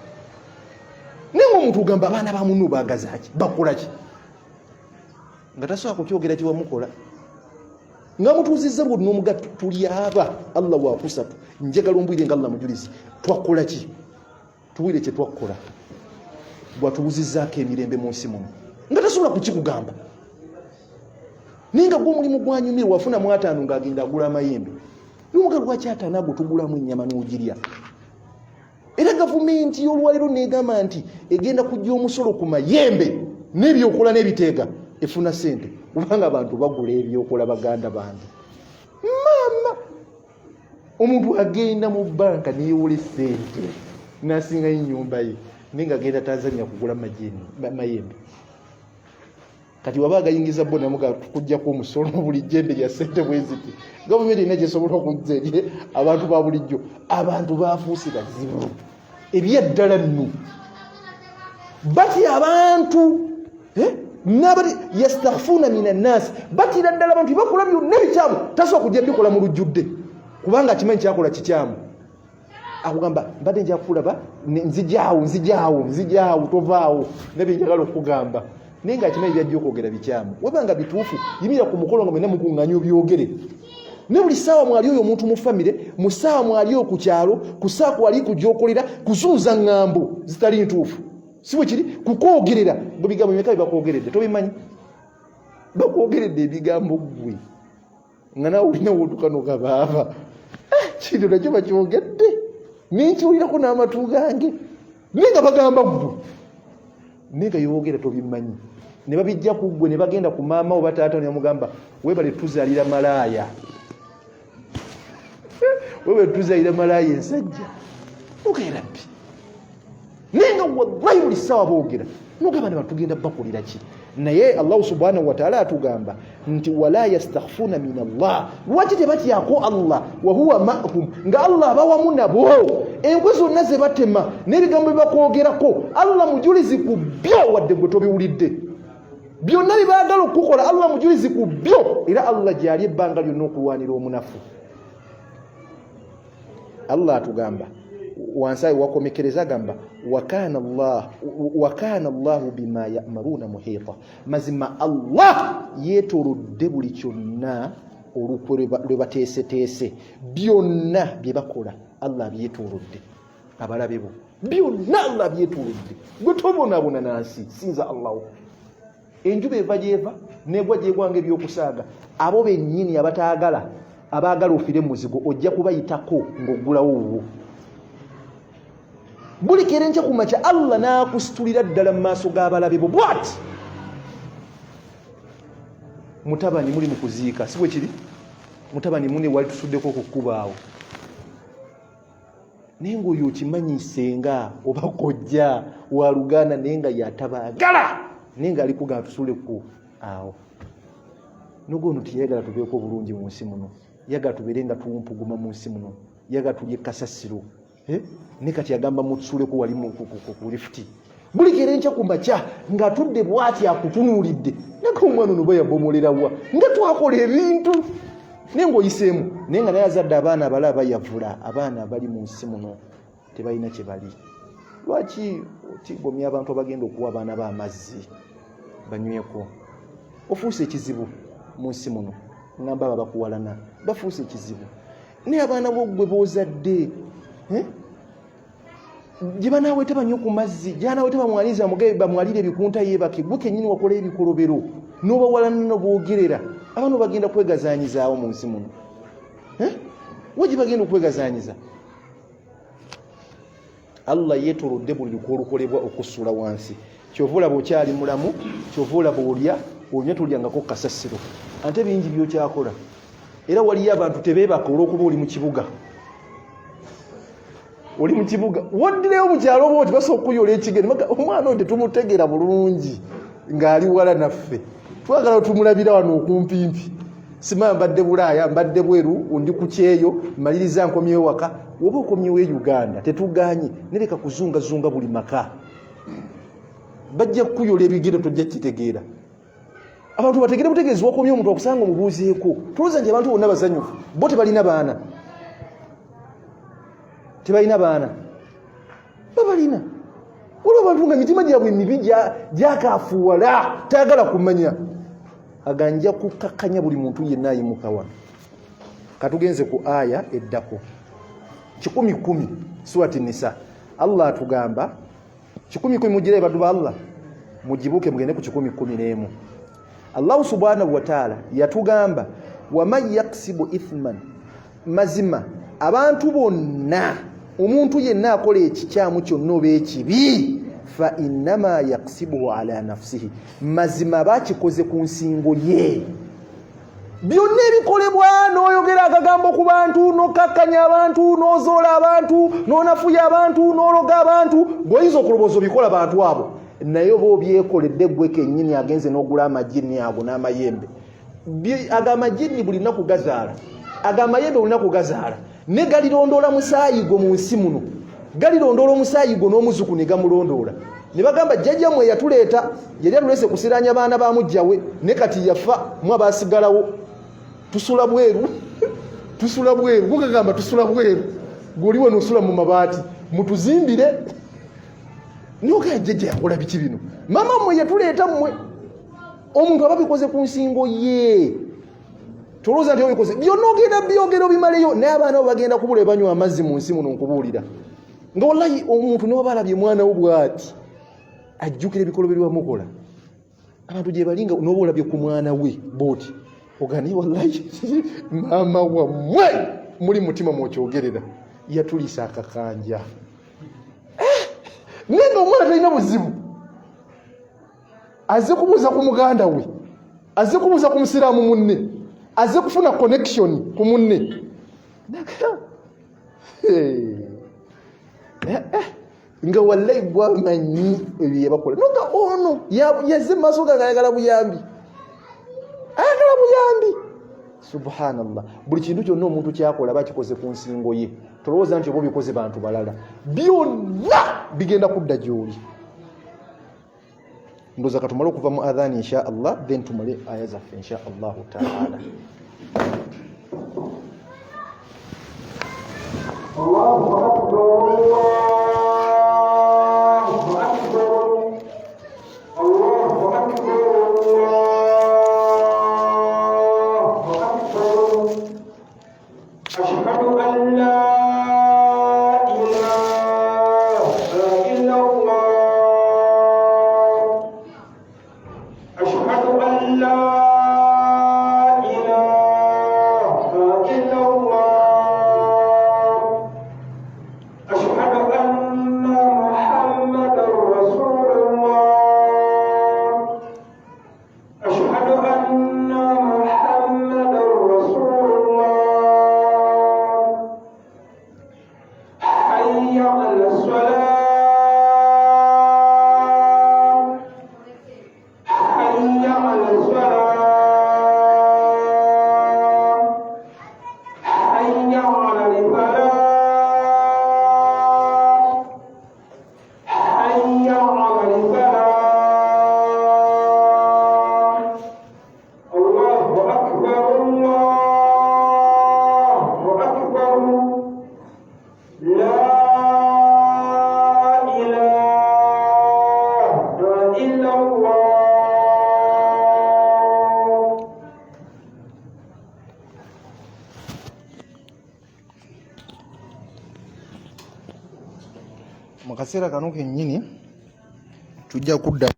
Naye ngaomuntu ogamba abaana ba munno baagazaki, bakolaki, nga tasobola kukyogera kiwamukola nga mutuuzizza bwonna omuga tuli aba Allah wakusatu. Njagala ombwire nga Allah mujulizi, twakola ki? Tuwire kye twakola gwatubuzizaako emirembe mu nsi muno, nga tasobola kukikugamba. Naye nga gwe omulimu gwanyumire, wafuna mu 50 ng'agenda agula amayembe, nomuga lwaki 50 ago tugulamu ennyama n'ogirya? Era gavumenti y'olwaliro negamba nti egenda kujja omusolo ku mayembe n'ebyokola n'ebiteega, efuna sente kubanga abantu bagula ebyokola. Baganda bange, maama Omuntu agenda mu banka neyewola esente nasingayo enyumba ye, naye nga agenda Tanzania kugula mayembe. Kati waba agayingiza bo namuga tukujjako omusolo buli jembe lya sente bweziti. Gavumenti erina gyesobola okujja eri abantu ba bulijjo. Abantu bafuuse bazibu ebyaddala nno, batya abantu eh? Nabati yastakhfuna min annas, batira ddala abantu. Bakola byonna ebikyamu, tasobola kujja bikola mu lujjudde kubanga akimanyi kyakola kikyamu. Akugamba, mbadde nja kulaba, nzijaawo, nzijaawo, nzijaawo, tovaawo nabye njagala okukugamba, naye nga akimanyi byajja okwogera bikyamu. Waba nga bituufu, yimira ku mukolo nga mwena mukuŋŋanya obyogere. Ne buli ssaawa mwali oyo omuntu mu famire, mu ssaawa mwali oyo ku kyalo, ku ssaawa kwali kugyokolera, kuzunza ŋŋambo zitali ntuufu, si bwe kiri, kukwogerera gwe bigambo bimeka byebakwogeredde tobimanyi. Bakwogeredde ebigambo ggwe nga nawe olina wotuka nogabaaba, eh, kino nakyo bakyogedde nenkiwulirako n'amatu gange, naye nga bagamba ggwe, naye nga yogera tobimanyi. Ne babijja ku ggwe ne bagenda ku maama oba taata ne bamugamba, webale tuzaalira malaaya, webale tuzaalira malaaya ensajja. Ogerabbi, naye nga wallahi buli ssaawa boogera, nogamba ne batugenda bakolera ki? Naye Allahu subhanahu wataala atugamba nti wala yastakhfuna min Allah. Lwaki tebatyako Allah? Wahuwa mahum, nga Allah abawamu nabo. Enkwe zonna ze batema n'ebigambo bye bakwogerako, Allah mujulizi ku byo, wadde gwe tobiwulidde. Byonna bye baagala okukukola, Allah mujulizi ku byo, era Allah gyali ebbanga lyonna okulwanira omunafu. Allah atugamba wansi ayo wakomekereza, agamba wakana Allahu bima yamaruuna muhiita. Mazima Allah yeetolodde buli kyonna olukwe lwe bateeseteese. Byonna bye bakola Allah abyetoolodde. Abalabe bo byonna Allah abyetoolodde. Gwe tobonaabona nansi, sinza Allahu. Enjuba eva gyeva negwa gyegwanga ebyokusaaga. Abo bennyini abataagala, abaagala ofiire mu muzigo, ojja kubayitako ng'oggulawo wuwo. Buli keera enkya ku makya Allah n'akusitulira ddala mu maaso g'abalabe bo bwati. Mutabani muli mu kuziika, si bwe kiri? Mutabani mune wali tusuddeko okukubaawo, naye ngaoyo okimanyi senga oba kojja wa luganda, naye nga yatabaagala, naye nga ali kugamba tusule ku awo. Nogono tiyagala tubeeko obulungi mu nsi muno, yagala tubeere nga tuwumpuguma mu nsi muno, yagala tulye kasasiro, eh? Ne kati agamba mutusuleko wali ku lifuti. Buli keera enkya ku makya ng'atudde bwati akutunuulidde, naka omwana ono bayabomolerawa nga twakola ebintu, naye ng'oyiseemu, naye nga naye azadde abaana abala bayavula. Abaana abali mu nsi muno tebalina kye bali. Lwaki otigomya abantu abagenda okuwa abaana ba amazzi banyweko? Ofuuse ekizibu mu nsi muno. Ngamba abo abakuwalana bafuuse ekizibu, naye abaana bo gwe boozadde, eh? Gye banaaweta banywe ku mazzi, gyanaweta bamwalize, bamwalire ebikunta yeebake. Gwe kennyini wakola ebikolobero n'obawalana noboogerera. Abaana bagenda kwegazanyizaawo mu nsi muno, eh? Wa gye bagenda okwegazanyiza? Allah yeetolodde buli lukwe olukolebwa okusuula wansi. Kyova olaba okyali mulamu, kyova olaba olya, onywa, tolyangako kasasiro, ate bingi byokyakola. Era waliyo abantu tebeebaka olw'okuba oli mu kibuga. Oli mu kibuga, woddireyo mu kyalo oba oti basobola okukuyola ekigere. Omwana oyo tetumutegeera bulungi ng'ali wala naffe, twagala tumulabira wano okumpimpi. Simanya mbadde Bulaaya, mbadde bweru, ndi ku kyeyo, maliriza nkomyewo waka. Woba okomyewo e Uganda tetuganye, nereka kuzungazunga buli maka. Bajja kukuyola ebigere, tojja kitegeera. Abantu bategere butegeezi wakomye omuntu akusanga omubuuzeeko. Tulowooza nti abantu bonna bazanyufu, bo tebalina baana, tebalina baana, babalina. Waliwo abantu nga mitima gyabwe mibi, gyakafuwala, tayagala kumanya. Aganja kukakkanya buli muntu yenna ayimuka wano. Katugenze ku aya eddako, 110, Surati Nisa. Allah atugamba 110, mugire baddu ba Allah, mugibuuke mugende ku 111. Allahu subhanahu wataala yatugamba, waman yaksibu ithman, mazima abantu bonna, omuntu yenna akola ekikyamu kyonna oba ekibi, fa innama yaksibuhu ala nafsihi, mazima bakikoze ku nsingo ye. Byonna ebikolebwa n'oyogera akagambo ku bantu, n'okkakkanya abantu, n'ozoola abantu, n'onafuya abantu, n'ologa abantu, gweoyinza okulowooza obikola bantu abo, naye oba obyekoledde gwe kennyini agenze n'ogula amajinni ago n'amayembe. Ago amajinni buli lunaku gazaala, ago amayembe buli lunaku gazaala, ne galirondoola musaayi gwo mu nsi muno, galirondoola omusaayi gwo n'omuzuku ne gamulondoola, ne bagamba jjajja mmwe yatuleeta, yali atuleese kusiraanya baana ba mujjawe, ne kati yafa, mwe abaasigalawo tusula bweru, tusula bweru. Gugagamba tusula bweru, gwoli wano osula mu mabaati, mutuzimbire. Noga jjajja yakola biki bino? Maama mmwe yatuleeta mmwe. Omuntu aba bikoze ku nsingo ye, tolowooza nti obikoze byonna, ogenda byogera obimaleyo, naye abaana bo bagenda kubula ebanywa amazzi mu nsi muno. Nkubuulira nga wallahi omuntu newaba alabye mwana wo bwati ajjukira ebikolobero byamukola. Abantu gye bali nga noba olabye ku mwana we bwoti ogani wallahi maama wammwe muli mutima mwokyogerera yatulisa akakanja, naye nga omwana talina buzibu, azze kubuuza ku muganda we, azze kubuuza ku musiraamu munne, azze kufuna connection ku munne. Nga wallahi gwamanyi ebyo yebakola, noga ono yazze mumaaso gange ayagala buyambi, ayagala buyambi. Subhanallah, buli kintu kyonna omuntu kyakola bakikoze ku nsingo ye. Tolowooza nti oba obikoze bantu balala, byonna bigenda kudda gyoli. Ndoza katumale okuva mu adhani insha Allah, then tumale aya zaffe insha Allahu taala. Allahu akbar, Allahu akbar, Allahu akbar, Allahu akbar. Ashhadu an la ilaha illa Allah. Ashhadu an la ilaha illa Allah. Ashhadu anna Muhammadan Rasulullah. Ashhadu anna Muhammadan Rasulullah. Hayya ala salah. Hayya ala salah. Hayya ala falah. Hayya ala falah. Allahu akbar, Allahu akbar. La ilaha illa Allah. Mu kaseera kano kennyini tujja kudda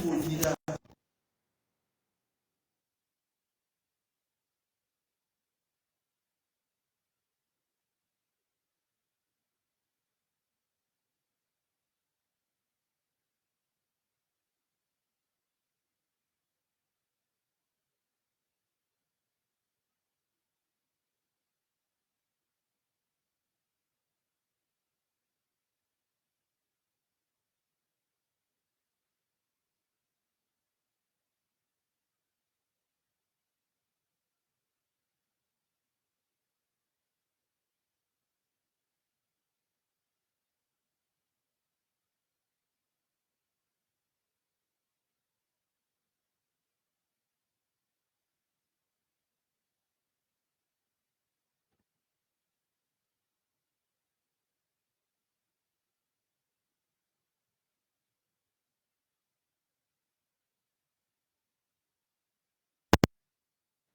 Ogira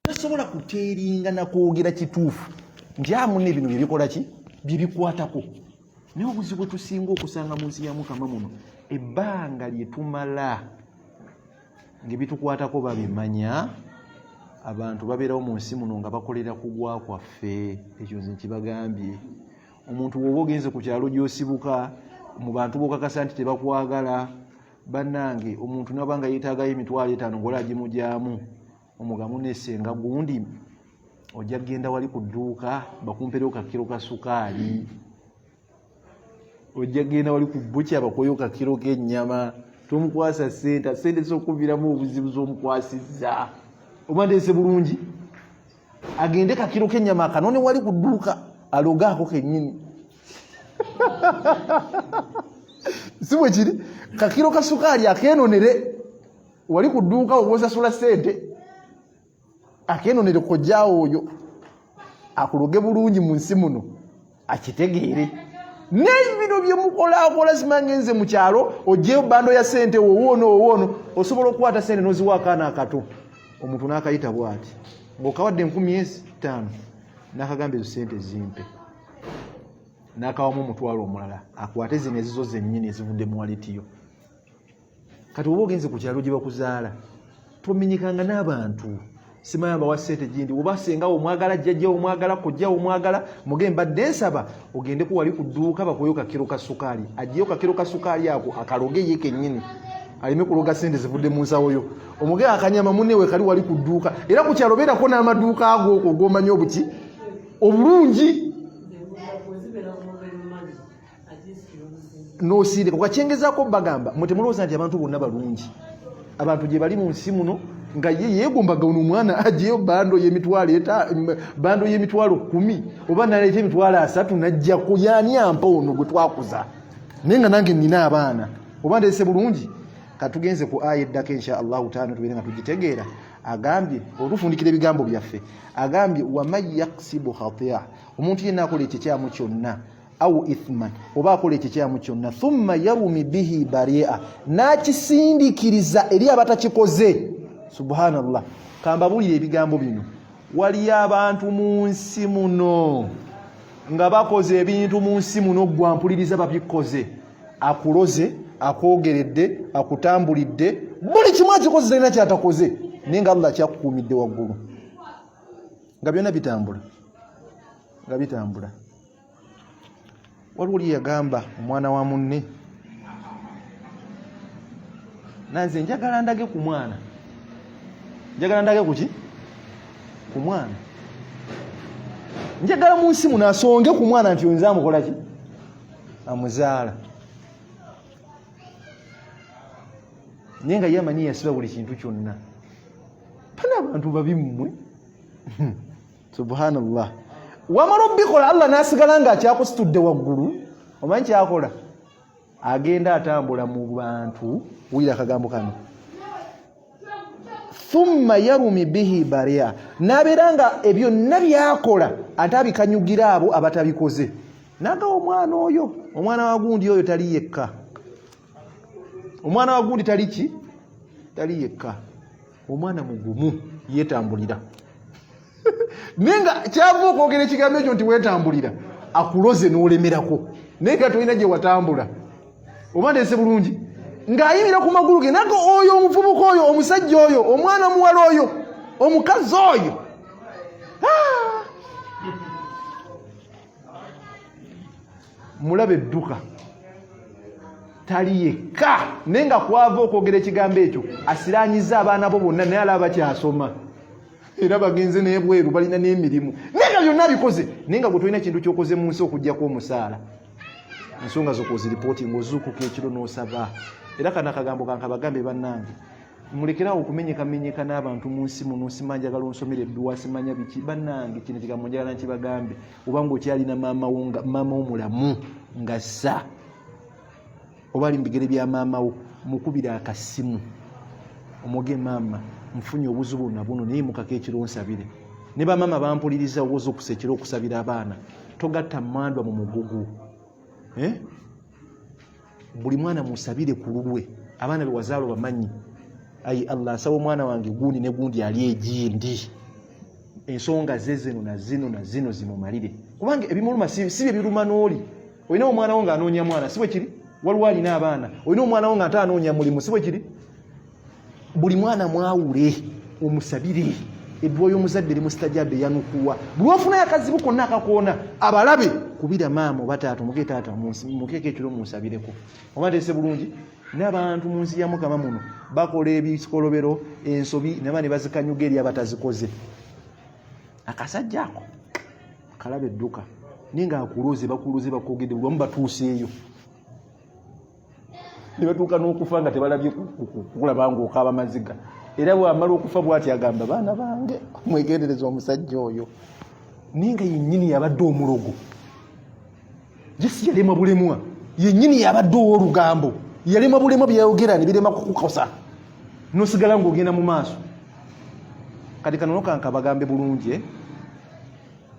tasobola kuteeringa nakwogera kituufu nti amunne bino byebikola ki byebikwatako. Naye obuzibu bwe tusinga okusanga mu nsi ya Mukama muno, ebbanga lye tumala ng'ebitukwatako babimanya, abantu babeerawo mu nsi muno nga bakolera kugwa kwaffe. Ekyo nze nkibagambye. Omuntu bw'oba ogenze ku kyalo gy'osibuka mu bantu b'okakasa nti tebakwagala, bannange, omuntu naba nga yeetaagayo 50,000 ng'ola agimugyamu, omugamu nesenga gundi ojja kugenda wali ku dduuka bakumperewo kakiro ka sukaali, ojja kugenda wali ku bukya bakuweyo kakiro k'ennyama. Tomukwasa sente, sente z'okuviramu obuzibu z'omukwasizza. Oba ndeese bulungi, agende kakiro k'ennyama akanone wali ku dduuka alogaako kennyini, si bwe kiri? Kakiro ka sukaali akenonere wali ku dduuka obwosasula sente, akenonere kojjaawo oyo akuloge bulungi mu nsi muno akitegeere. Naye bino byemukolakola simange nze mu kyalo ogyeyo bando ya sente wowoono wowoono, osobola okukwata sente noziwa akaana akato, omuntu n'akayita bwati ng'okawadde 5,000, n'akagamba ezo sente zimpe, n'akawamu omutwalo omulala akwate zino ezizo zennyini ezivudde mu waletiyo. Kati oba ogenze ku kyalo gye bakuzaala, tomenyekanga n'abantu simanyi abawa sente gindi, oba senga omwagala, jjajja omwagala, kojja omwagala, muge mbadde nsaba ogendeko wali ku dduuka bakuweyo kakiro ka sukaali. Aggyeyo kakiro ka sukaali ako akaloge ye kennyini, aleme kuloga sente zivudde mu nsawo yo. Omuge akanyama munne we kali wali ku dduuka. Era ku kyalo beerako n'amaduuka ago okwo g'omanyi obuki obulungi nosindika kwakyengezako. Bagamba mwe temulowooza nti abantu bonna balungi. Abantu gye bali mu nsi muno nga ye yeegombaga ono omwana ajeyo bando y'emitwalo bando y'emitwalo 10, oba naleeta 30,000 najjako yaani ampa ono gwe twakuza, naye nga nange nina abaana. Oba ndeese bulungi? Katugenze ku aya eddako insha Allahu taala tubeere nga tugitegeera. Agambye otufundikira ebigambo byaffe, agambye waman yaksibu khatia, omuntu yenna akola ekikyamu kyonna, au ithman, oba akola ekikyamu kyonna, thumma yarumi bihi baria, n'akisindikiriza eri abatakikoze. Subhanallah, kambabuulire ebigambo bino. Waliyo abantu mu nsi muno nga bakoze ebintu mu nsi muno, gwampuliriza, babikoze, akuloze, akwogeredde, akutambulidde, buli kimu akikoze, talina kyatakoze, naye nga Allah kyakukuumidde waggulu nga byonna bitambula nga bitambula. Waliwo oli yagamba omwana wa munne, nanze njagala ndage ku mwana, njagala ndage kuki ku mwana, njagala mu nsi muno asonge ku mwana nti nze amukola ki, amuzaala, naye nga ye amanyi yasiba buli kintu kyonna. Pana abantu babi mmwe. Subhanallah, wamala obikola Allah n'asigala nga akyakusitudde waggulu. Omanyi kyakola? Agenda atambula mu bantu. Wulira akagambo kano, thumma yarumi bihi baria, n'abeera nga ebyonna byakola ate abikanyugira abo abatabikoze, nagawa omwana oyo, omwana wa gundi oyo tali yekka, omwana wa gundi tali ki, tali yekka, omwana mugumu yeetambulira. Naye nga kyava okwogera ekigambo ekyo nti weetambulira, akuloze n'olemerako, naye nga tolina gye watambula. Oba ndeese bulungi? Ng'ayimira ku magulu ge naga oyo omuvubuka oyo omusajja oyo omwana muwala oyo omukazi oyo. Ah! Mulabe edduka tali yekka, naye nga kwava okwogera ekigambo ekyo asiranyiza abaana bo bonna, naye alaba bakyasoma era bagenze n'ebweru balina n'emirimu, naye nga byonna abikoze, naye nga gwe tolina kintu kyokoze mu nsi okugyako omusaala. Ensonga zo kwoziripooti ng'ozuukuka ekiro n'osaba. Era kano akagambo kankabagambe bannange, mulekerawo okumenyekamenyeka n'abantu mu nsi muno. Sima njagala onsomera edduwa, simanya biki. Bannange, kino ekigambo njagala nkibagambe, oba ng'okyalina maama wo, nga maama wo mulamu nga ssa oba ali mu bigere bya maama wo, mukubira akasimu omuge, maama nfunye obuzibu na buno, naye mukako ekiro nsabire. Ne bamaama bampuliriza, oba ozuukusa ekiro okusabira abaana, togatta mandwa mu mugugu, eh? Buli mwana musabire ku lulwe. Abaana bewazaala obamanyi. Ayi Allah, nsaba omwana wange gundi ne gundi ali egindi, ensonga ze zino na zino na zino zimumalire, kubanga ebimuluma si bye biruma n'oli. Olina omwana wo ng'anoonya mwana, si bwe kiri? Waliwo alina abaana, olina omwana wo ng'ate anoonya mulimu, si bwe kiri? Buli mwana mwawule omusabire. Edduwa y'omuzadde eri musitajabu, eyanukuwa. Buli ofunayo akazibu konna akakoona abalabe, kubira maama oba taata, omuke taata mukeeko ekiro munsabireko. Oba nteese bulungi? N'abantu mu nsi ya Mukama muno bakola ebikolobero, ensobi, naba ne bazikanyuga eri abatazikoze. Akasajja ako kalaba edduka, naye nga akuloze, bakuloze, bakwogedde buli wamu, batuuseeyo ne batuuka n'okufa nga tebalabye kulaba ng'okaaba maziga. Era bwamala okufa bwati agamba, baana bange, mwegendereza omusajja oyo, naye nga yennyini yabadde omulogo. Jesi yalemwa bulemwa, yennyini yabadde ow'olugambo, yalemwa bulemwa, byeyayogera ne birema kukukosa nosigala ng'ogenda mu maaso. Kati kano nokanka bagambe bulungi, eh?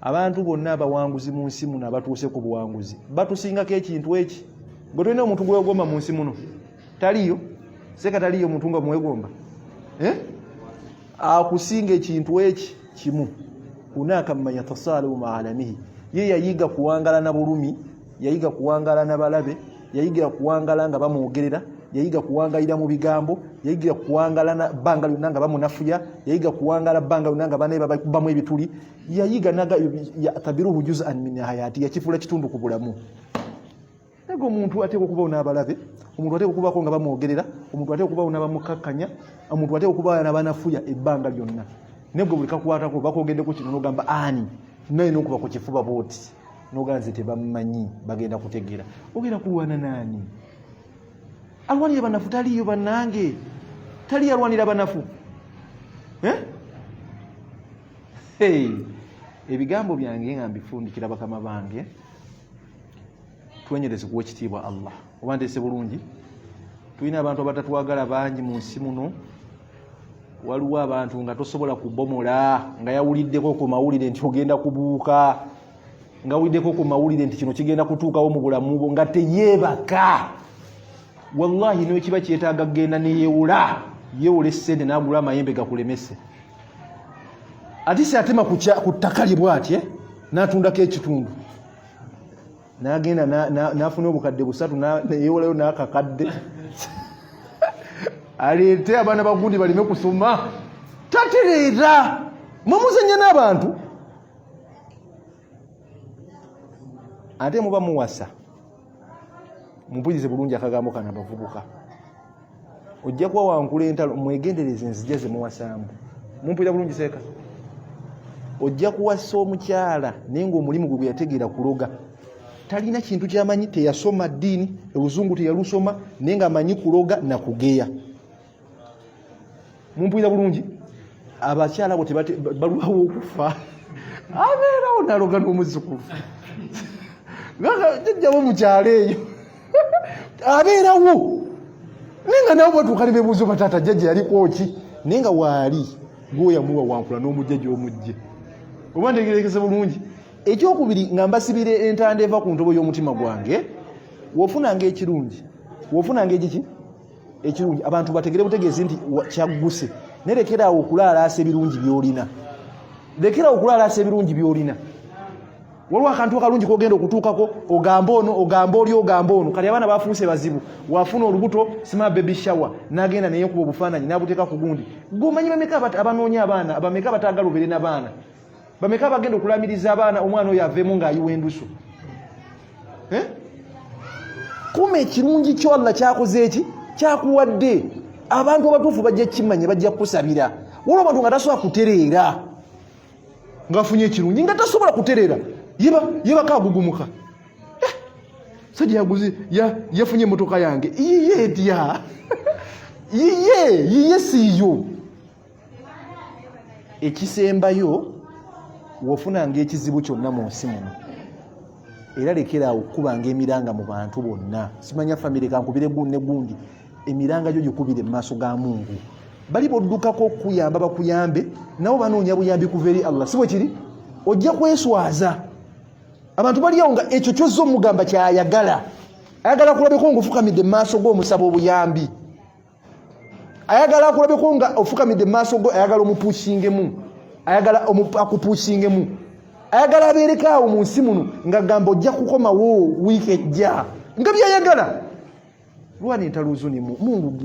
Abantu bonna abawanguzi mu nsi muno, abatuuse ku buwanguzi, batusingako ekintu eki. Gwe tolina omuntu gwegomba mu nsi muno? Taliyo seka, taliyo omuntu nga mwegomba, eh? Akusinga ekintu eki kimu, hunaka man yatasalamu maalamihi. Ye yayiga kuwangala na bulumi, yayiga kuwangala na balabe, yayiga kuwangala nga bamwogerera, yayiga kuwangalira mu bigambo, yayiga kuwangala na bbanga lyonna nga bamunafuya, yayiga kuwangala bbanga lyonna nga banaye babakubamu ebituli. Yayiga naga yatabiruhu juz'an min hayati, yakifuula kitundu ku bulamu. Naye omuntu ateekwa okubawo n'abalabe, omuntu ateekwa okubaako nga bamwogerera, omuntu ateekwa okubawo n'abamukakkanya, omuntu ateekwa okubawo n'abanafuya ebbanga lyonna. Naye gwe buli kakwatako bakwogeddeko kino n'ogamba ani, naye n'okuba ku kifuba bwoti n'ogamba nze tebammanyi, bagenda kutegeera. Ogenda kulwana naani? Alwanira banafu taliiyo bannange, taliyo alwanira banafu, eh? Hey, ebigambo byange nga mbifundikira, bakama bange, twenyereze kuwa ekitiibwa Allah. Oba nteese bulungi? Tulina abantu abatatwagala bangi mu nsi muno. Waliwo abantu nga tosobola kubomola, nga yawuliddeko ku mawulire nti ogenda kubuuka, nga awuliddeko ku mawulire nti kino kigenda kutuukawo mu bulamu bwo, nga teyeebaka. Wallahi nekiba kyetaaga kugenda neyewula yewola essente n'agula amayembe gakulemese, ate si atema ku ttaka lye bwati, eh? N'atundako ekitundu n'agenda n'afuna obukadde 3, neyewolayo n'akakadde aleete abaana bagundi baleme kusoma. Tatereera, mwemuzanya n'abantu ate muba muwasa. Mumpulirize bulungi akagambo kano, abavubuka, ojja kuba wankula entalo. Mwegendereze enzija zemuwasaamu. Mumpulira bulungi seeka? Ojja kuwasa omukyala naye ngaomulimu gwe gwe yategeera kuloga, talina kintu kyamanyi, teyasoma ddiini, oluzungu teyalusoma, naye nga amanyi kuloga nakugeya. Mumpulira bulungi? Abakyala abo balwawo okufa, abeerawo naloga n'omuzukulu jajjawo mukyalo eyo abeerawo, naye nga nabo batuuka ne bebuuza oba taata jjajja yaliko ki, naye nga waali gwoyamuwa wankula n'omujja gy'omujje. Oba ntegerekese bulungi? Ekyokubiri, nga mbasibira entanda eva ku ntobo y'omutima gwange, wofunanga ekirungi, wofunanga egiki ekirungi, abantu bategere butegeezi nti kyagguse. Naye lekeraawo okulaalaasa ebirungi by'olina, lekeraawo okulaalaasa ebirungi by'olina. Waliwo akantu akalungi kogenda okutuukako, ogamba ono, ogamba oli, ogamba ono. Kati abaana bafuuse bazibu. Wafuna olubuto, sima baby shower, nagenda neyekuba obufaananyi nabuteeka ku gundi. Gwe omanyi bameka abanoonya abaana, bameka abataagala obeere n'abaana, bameka abagenda okulamiriza abaana, omwana oyo aveemu ng'ayiwa endusu, eh? Kuma ekirungi kyo Allah kyakoze eki kyakuwadde. Abantu abatuufu bajja kimanya, bajja kukusabira. Waliwo abantu nga tasobola kutereera ngaafunye ekirungi, nga tasobola kutereera, yebaka agugumuka. Eh, sajja yaguze, yafunye emotoka yange, yiye etya? Yiye, yiye, siiyo. Ekisembayo, wofunanga ekizibu kyonna mu nsi muno, era lekeraawo okukubanga emiranga mu bantu bonna. Simanya famire kankubire ne gundi, emiranga gyo gikubire mu maaso ga Mungu. Bali boddukako okukuyamba bakuyambe, nabo banoonya buyambi kuva eri Allah, si bwe kiri? Ojja kweswaza. Abantu bali awo nga ekyo kyozza omugamba kyayagala, ayagala kulabeko nga ofukamidde mu maaso go omusaba obuyambi, ayagala akulabeko nga ofukamidde mu maaso go, ayagala omupushingemu, ayagala akupushingemu, ayagala abeereko awo mu nsi muno nga gamba ojja kukomawo wiiki ejja, nga byayagala. Lwana entalo zo ne Mungu,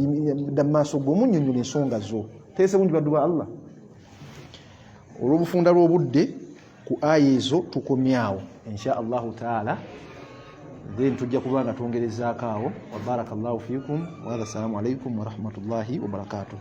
dda mu maaso go omunnyonnyola ensonga zo. Teese bungi baddu ba Allah. Olw'obufunda lw'obudde, ku aya ezo tukomyawo insha Allahu taala, then tujja kuba nga twongerezaako awo. Wabaraka llahu fikum wahadha. Assalamu alaikum warahmatullahi wabarakatuh.